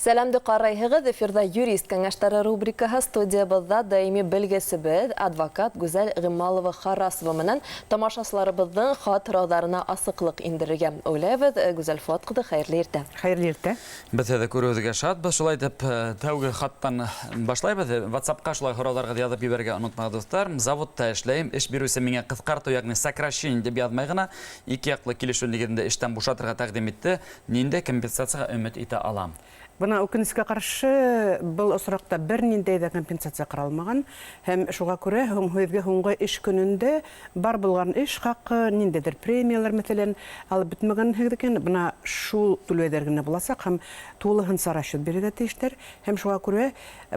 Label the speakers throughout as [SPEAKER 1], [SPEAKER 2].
[SPEAKER 1] Сәләмде ҡарайһығыҙ, эфирҙа юрист кәңәштәре рубрикаһы. Студиябыҙҙа даими белгесебеҙ, адвокат Гүзәл Ғималова-Харасова менән тамашасыларыбыҙҙың хат һорауҙарына асыҡлыҡ индерергә уйлайбыҙ. Гүзәл Фуат ҡыҙы, хәйерле иртә.
[SPEAKER 2] Хәйерле иртә.
[SPEAKER 3] Беҙ һеҙҙе күреүебеҙгә шатбыҙ. Шулай итеп, тәүге хаттан башлайбыҙ. WhatsApp-ҡа шулай һорауҙарығыҙ яҙып ебәрергә онотмағыҙ, дуҫтар. Заводта эшләйем. Эш биреүсе миңә ҡыҫҡартыу, йәғни сокращение тип яҙмай ғына, ике яҡлы килешеү нигеҙендә эштән бушатырға тәҡдим итте. Ниндәй компенсацияға өмөт итә алам?
[SPEAKER 2] Бына үкенескә ҡаршы, был осраҡта бер ниндәй ҙә компенсация ҡаралмаған һәм шуға күрә һуң һеҙгә һуңғы эш көнөндә бар булған эш хаҡы, ниндәйҙер премиялар, мәҫәлән, алып бөтмәгәнһегеҙ икән, бына шул түләүҙәр генә буласаҡ һәм тулыһынса расчет бирергә тейештәр. Һәм шуға күрә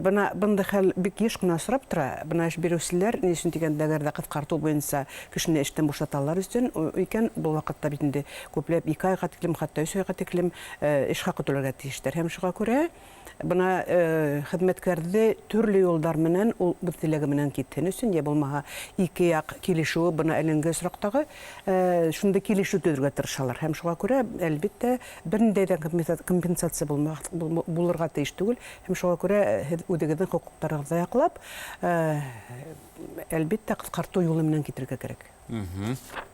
[SPEAKER 2] бына бындай хәл бик еш ҡына осрап тора. Бына эш биреүселәр, ни өсөн тигәндә, әгәр дә ҡыҫҡартыу буйынса кешене эштән бушаталар өсөн икән, был ваҡытта бит инде күпләп ике айға тиклем, хатта өс айға тиклем эш хакы түләргә тиештәр. Һәм шуға күрә бына хеҙмәткәрҙе төрлө юлдар менән ул үҙ теләге менән китһен өсөн, йә булмаһа ике яҡ килешеүе, бына әлеңге осраҡтағы шундай килешеү төҙөргә тырышалар. Һәм шуға күрә, әлбиттә, бер ниндәй ҙә компенсация булырға тейеш түгел. Һәм шуға күрә һеҙ үҙегеҙҙең хоҡуҡтарығыҙҙы яҡлап, әлбиттә, ҡыҫҡартыу юлы менән китергә кәрәк.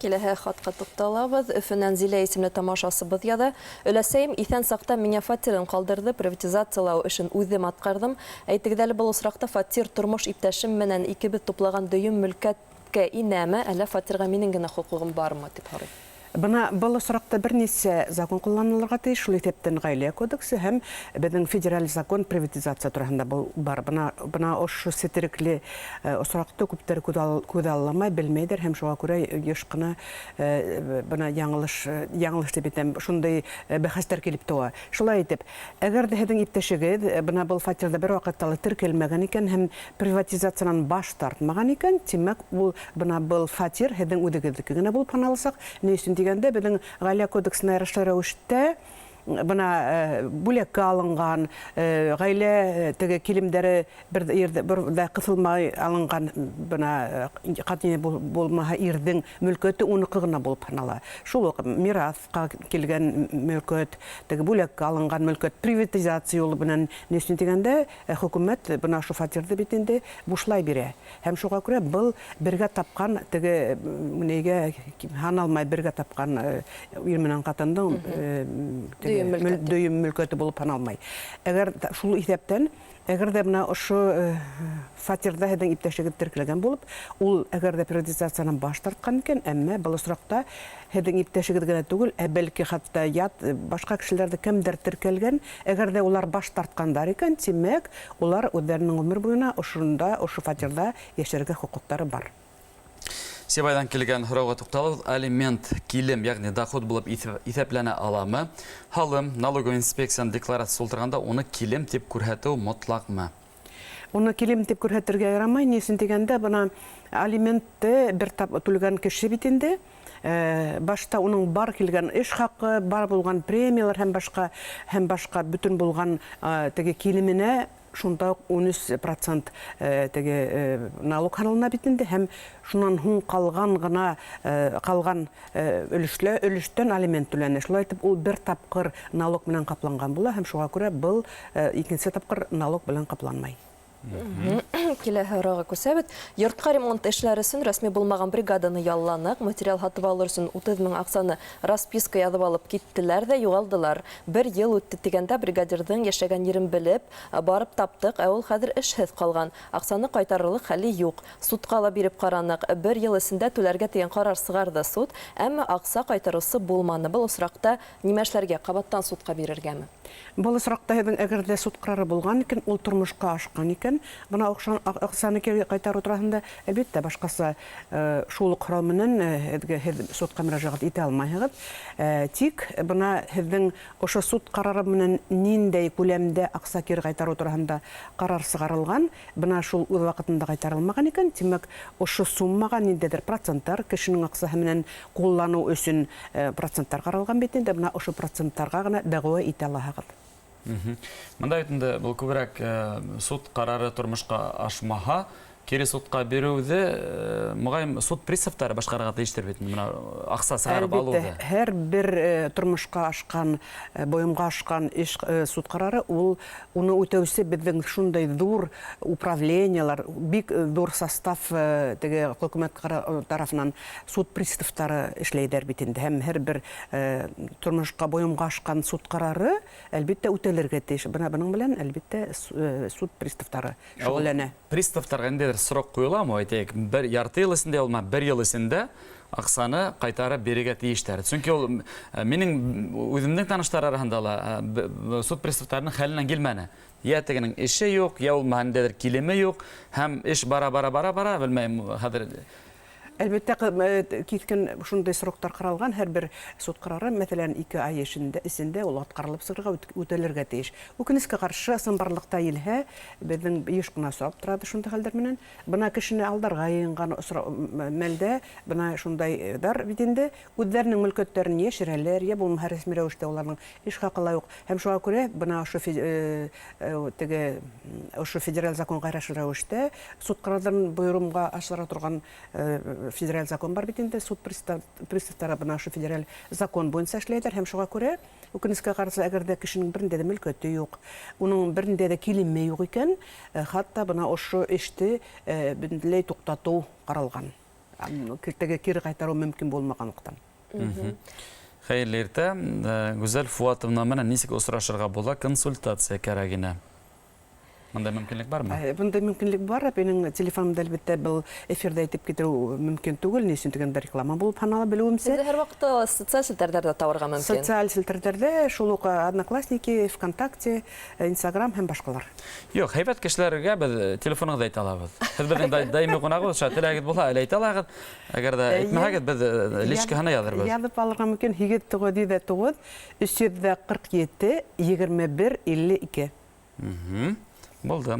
[SPEAKER 1] Киләһе хатҡа туҡталабыҙ. Өфөнән Зилә исемле тамашасыбыҙ яҙа. Өләсәйем иҫән саҡта миңә фатирын ҡалдырҙы, приватизациялау эшен үҙем атҡарҙым. Әйтегеҙ әле, был осраҡта фатир тормош иптәшем менән икебеҙ туплаған дөйөм мөлкәткә инәме, әллә фатирға минең генә хоҡуғым бармы, тип һорай.
[SPEAKER 2] Бына был осраҡта бер нисә закон ҡулланылырға тейеш, шул иҫәптән Ғаилә кодексы һәм беҙҙең федераль закон приватизация тураһында был бар. Бына ошо сетерекле осраҡты күптәр күҙ алламай, белмәйҙәр һәм шуға күрә еш ҡына бына яңылыш, яңылыш дип әйтәм, шундай бәхәстәр килеп тыуа. Шулай итеп, әгәр ҙә һеҙҙең иптәшегеҙ бына был фатирҙа бер ваҡытта ла теркәлмәгән икән һәм приватизациянан баш тартмаған икән, тимәк, ул бына был фатир һеҙҙең үҙегеҙҙеке генә булып һаналасаҡ. Ни өсөн тигәндә, беҙҙең Ғаилә кодексына ярашлы рәүештә бына бүләккә алынған, ғаилә теге килемдәре бер ерҙә бер ҙә ҡыҫылмай алынған бына ҡатыны булмаһа ирҙең мөлкәте уныҡы ғына булып һанала. Шул уҡ мираҫҡа килгән мөлкәт, теге бүләккә алынған мөлкәт приватизация юлы менән, ни өсөн тигәндә, хөкүмәт бына ошо фатирҙы бит инде бушлай бирә. Һәм шуға күрә был бергә тапҡан теге нигә һаналмай, бергә тапҡан ир менән ҡатындың дөйөм мөлкәте булып һаналмай. Әгәр шул иҫәптән, әгәр ҙә бына ошо фатирҙа һеҙҙең иптәшегеҙ теркәлгән булып, ул әгәр ҙә приватизациянан баш тартҡан икән, әммә был осраҡта һеҙҙең иптәшегеҙ генә түгел, ә бәлки хатта ят башҡа кешеләр ҙә кемдер теркәлгән, әгәр ҙә улар баш тартҡандар икән, тимәк, улар үҙҙәренең ғүмер буйына ошонда, ошо фатирҙа йәшәргә хоҡуҡтары бар.
[SPEAKER 3] Сибайҙан килгән һорауға туҡталабыҙ. Алимент килем, йәғни доход булып иҫәпләнә аламы? Һалым, налоговый инспекцияның декларация тултырғанда уны килем тип күрһәтеү мотлаҡмы?
[SPEAKER 2] Уны килем тип күрһәтергә ярамай, ни өсөн тигәндә, бына алиментты бер тап түләгән кеше бит инде, башта уның бар килгән эш хаҡы, бар булған премиялар һәм башҡа, һәм башҡа бөтөн булған теге килеменә шунда уҡ 13% теге налог һалына бит инде, һәм шунан һуң ҡалған ғына, ҡалған өлөшлә, өлөштән алимент түләнә. Шулай итеп, ул бер тапҡыр налог менән ҡапланған була, һәм шуға күрә был икенсе тапҡыр налог белән ҡапланмай.
[SPEAKER 1] Киләһе һорауға күсәбеҙ. Йортҡа ремонт эшләре өсөн рәсми булмаған бригаданы ялланыҡ. Материал һатып алыр өсөн 30 мең аҡсаны расписка яҙып алып киттеләр ҙә юғалдылар. Бер йыл үтте тигәндә бригадирҙың йәшәгән ерен белеп, барып таптыҡ, ә ул хәҙер эшһеҙ ҡалған. Аҡсаны ҡайтарырлыҡ хәле юҡ. Судҡа ла биреп ҡараныҡ. Бер йыл эсендә түләргә тигән ҡарар сығарҙы суд, әммә аҡса ҡайтарыусы булманы. Был осраҡта нимә эшләргә? Ҡабаттан судҡа бирергәме?
[SPEAKER 2] Был осраҡта һеҙҙең әгәр ҙә суд ҡарары булған икән, ул тормошҡа ашҡан икән, бына аҡсаны кире ҡайтарыу тураһында, әлбиттә, башҡаса шул уҡ һорау менән һеҙгә һеҙ судҡа мөрәжәғәт итә алмайһығыҙ. Тик бына һеҙҙең ошо суд ҡарары менән ниндәй күләмдә аҡса кире ҡайтарыу тураһында ҡарар сығарылған, бына шул үҙ ваҡытында ҡайтарылмаған икән, тимәк, ошо суммаға ниндәйҙер проценттар кешенең аҡсаһы менән ҡулланыу өсөн проценттар ҡаралған бит инде, бына ошо проценттарға ғына дәғүә итә алаһығыҙ.
[SPEAKER 3] Бында бит инде был күберәк суд ҡарары тормошҡа ашмаһа, Кире судка биреүҙе, моғайын, суд приставтары башҡарырға тейештер бит, бына аҡса сығарып алыуҙы.
[SPEAKER 2] Әлбиттә, һәр бер тормошҡа ашҡан, бойомға ашҡан эш, суд ҡарары, ул уны үтәүсе беҙҙең шундай ҙур управлениелар, бик ҙур состав, теге хөкүмәт тарафынан суд приставтары эшләйҙәр бит инде. Һәм һәр бер тормошҡа бойомға ашҡан суд ҡарары, әлбиттә, үтәлергә тейеш. Бына бының белән, әлбиттә, суд приставтары шөғөлләнә.
[SPEAKER 3] Приставтарға ниндәйҙер срок ҡуйыламы, әйтәйек, бер ярты йыл эсендә улма бер йыл эсендә аҡсаны ҡайтарып бирергә тейештәр? Сөнки ул минең үҙемдең таныштар араһында ла суд приставтарының хәленән килмәне. Йә тегенең эше юҡ, йә булмаһа ниндәйҙер килеме юҡ, һәм эш бара бара бара бара, белмәйем, хәҙер.
[SPEAKER 2] Әлбиттә, киҫкен шундай сроктар ҡаралған, һәр бер суд ҡарары, мәҫәлән, 2 ай эсендә ул атҡарылып сығырға, үтәлергә тейеш. Үкенескә ҡаршы, ысынбарлыҡта илһә, беҙҙең йыш ҡына осрап торабыҙ шундай хәлдәр менән. Бына кешене алдарга йыйынған мәлдә, бына шундайҙар бит инде, үҙҙәренең мөлкәттәрен йәшерәләр, йә булмаһа рәсми рәүештә уларның эш хаҡы ла юҡ. Һәм шуға күрә бына ошо теге, ошо федераль законға ярашлы рәүештә суд ҡарарҙарын бойороумға ашыра торған федераль закон бар бит инде, суд приставтары бына ошо федераль закон буйынса эшләйҙәр. Һәм шуға күрә, үкенескә ҡаршы, әгәр ҙә кешенең берендә ҙә мөлкәте юҡ, уның берендә ҙә килеме юҡ икән, хатта бына ошо эште бөтөнләй туҡтатыу ҡаралған. Теге кире ҡайтарыу мөмкин булмағанлыҡтан.
[SPEAKER 3] Хәйерле иртә. Гүзәл Фуатовна менән нисек осрашырға була, консультация кәрәк ине. Бындай мөмкинлек бармы?
[SPEAKER 2] Бындай мөмкинлек бар. Минең телефонымда, әлбиттә, был эфирҙа әйтеп китереү мөмкин түгел. Ни өсөн тигәндә, реклама булып һанала, белеүемсә.
[SPEAKER 1] Һеҙҙе һәр ваҡытта социаль селтәрҙәрҙә табырға мөмкин.
[SPEAKER 2] Социаль селтәрҙәрҙә, шул уҡ Одноклассники, ВКонтакте, Инстаграм һәм башҡалар.
[SPEAKER 3] Юҡ, һәйбәт кешеләргә беҙ телефонығыҙҙы әйтә алабыҙ. Һеҙ беҙҙең даими ҡунағыбыҙ, шуға теләгегеҙ булһа, әле әйтә алағыҙ. Әгәр ҙә әйтмәһәгеҙ, беҙ личкаһына яҙырбыҙ.
[SPEAKER 2] Яҙып алырға мөмкин. Һигеҙ туғыҙ йөҙ ҙә туғыҙ, өс йөҙ ҙә ҡырҡ ете, егерме бер, илле ике.
[SPEAKER 3] Булды.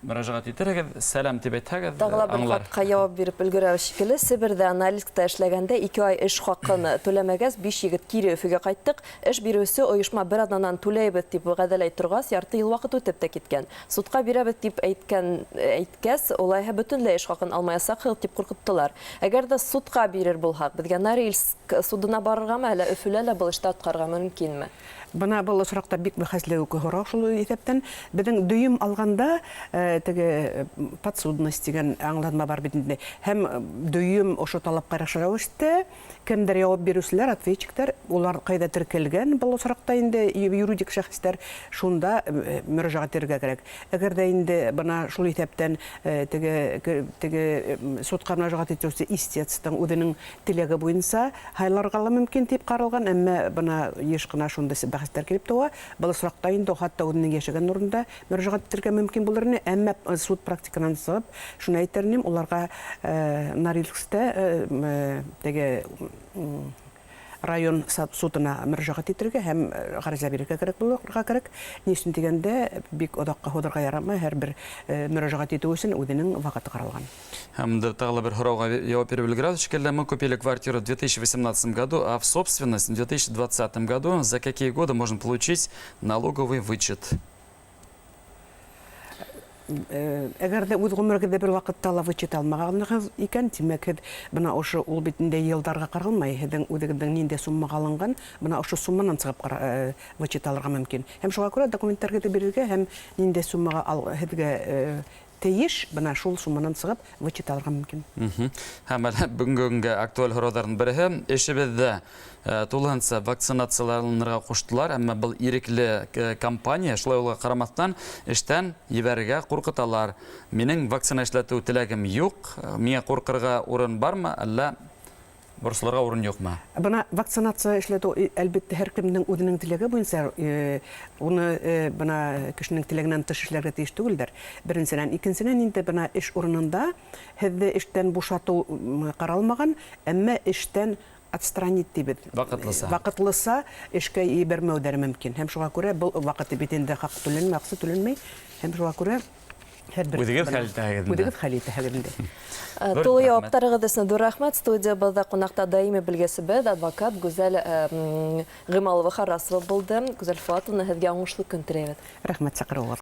[SPEAKER 3] Мөрәжәғәт итерһегеҙ, сәләм тип әйтһәгеҙ,
[SPEAKER 1] Тағы ла бер
[SPEAKER 3] аңлар.
[SPEAKER 1] хатҡа яуап биреп өлгөрәбеҙ шикелле. Себерҙә аналитикта эшләгәндә 2 ай эш хаҡын түләмәгәс, 5 егет кире Өфөгә ҡайттыҡ. Эш биреүсе ойошма бер аҙнанан түләйбеҙ тип вәғәҙәләй торғас, ярты йыл ваҡыт үтеп тә киткән. Судҡа бирәбеҙ тип әйткәс, улайһа бөтөнләй эш хаҡын алмаясаҡһығыҙ тип ҡурҡыттылар. Әгәр ҙә судҡа бирер булһаҡ, беҙгә Норильск судына барырғамы, әллә Өфөлә лә был эште атҡарырға мөмкинме?
[SPEAKER 2] Бына был осраҡта бик бәхәсле һорау шул иҫәптән. Беҙҙең дөйөм алғанда, теге подсудность тигән аңлатма бар бит инде. Һәм дөйөм ошо талапҡа ярашлы рәүештә кемдер яуап биреүселәр, ответчиктар, улар ҡайҙа теркәлгән был осраҡта инде юридик шәхестәр, шунда мөрәжәғәт итергә кәрәк. Әгәр ҙә инде бына шул иҫәптән теге судҡа мөрәжәғәт итеүсе истецтың үҙенең теләге буйынса һайларға ла мөмкин тип ҡаралған, әммә бына йыш ҡына шундай бәхәстәр килеп тыуа. Был осраҡта инде хатта үҙенең йәшәгән урынында мөрәжәғәт итергә мөмкин булыр ине, әммә суд практиканан сығып, шуны әйтер инем, уларға Норильскта теге район судына мөрәжәғәт итергә һәм ғариза бирергә кәрәк булырға кәрәк. Ни өсөн тигәндә, бик оҙаҡҡа һуҙырға ярамай, һәр бер мөрәжәғәт итеү өсөн үҙенең ваҡыты ҡаралған.
[SPEAKER 3] Һәм дә тағы ла бер һорауға яуап биреп өлгөрәбеҙ шикелле. Мы купили квартиру в 2018 году, а в собственность в 2020 году. За какие годы можно получить налоговый вычет?
[SPEAKER 2] Әгәр ҙә үҙ ғүмерегеҙҙә бер ваҡытта ла вычет алмағанһығыҙ икән, тимәк, һеҙ бына ошо ул бит инде йылдарға ҡаралмай, һеҙҙең үҙегеҙҙең ниндәй суммаға алынған, бына ошо сумманан сығып вычет алырға мөмкин. Һәм шуға күрә документтарығыҙҙы бирергә һәм ниндәй суммаға һеҙгә тейеш, бына шул сумманан сығып вычет алырға мөмкин.
[SPEAKER 3] Һәм әле бөгөнгө көнгә актуаль һорауҙарҙың береһе, эшебеҙҙә тулыһынса вакцинацияланырға ҡуштылар, әммә был ирекле компания, шулай уға ҡарамаҫтан эштән ебәрергә ҡурҡыталар. Минең вакцина эшләтеү теләгем юҡ, миңә ҡурҡырға урын бармы, әллә борсолорға урын юҡмы?
[SPEAKER 2] Бына вакцинация эшләтеү, әлбиттә, һәр кемдең үҙенең теләге буйынса, уны бына кешенең теләгенән тыш эшләргә тейеш түгелдер. Беренсенән, икенсенән инде бына эш урынында һеҙҙе эштән бушатыу ҡаралмаған, әммә эштән отстранить тибеҙ.
[SPEAKER 3] Ваҡытлыса.
[SPEAKER 2] Ваҡытлыса эшкә ебәрмәүҙәре мөмкин. Һәм шуға күрә был ваҡыты бит инде хаҡ түләнмәй, аҡса түләнмәй. Һәм шуға күрә һәр бер
[SPEAKER 3] Үҙегеҙ
[SPEAKER 2] бына
[SPEAKER 3] хәл итәһегеҙ инде.
[SPEAKER 2] Үҙегеҙ хәл итәһегеҙ инде.
[SPEAKER 3] Ҙур
[SPEAKER 1] Тулы
[SPEAKER 3] рәхмәт.
[SPEAKER 1] яуаптарығыҙ өсөн ҙур рәхмәт. Студиябыҙҙа ҡунаҡта даими белгесебеҙ, адвокат Гүзәл Ғималова Харасова булды. Гүзәл Фуатовна, һеҙгә уңышлы көн теләйбеҙ.
[SPEAKER 2] Рәхмәт саҡырыуығыҙға.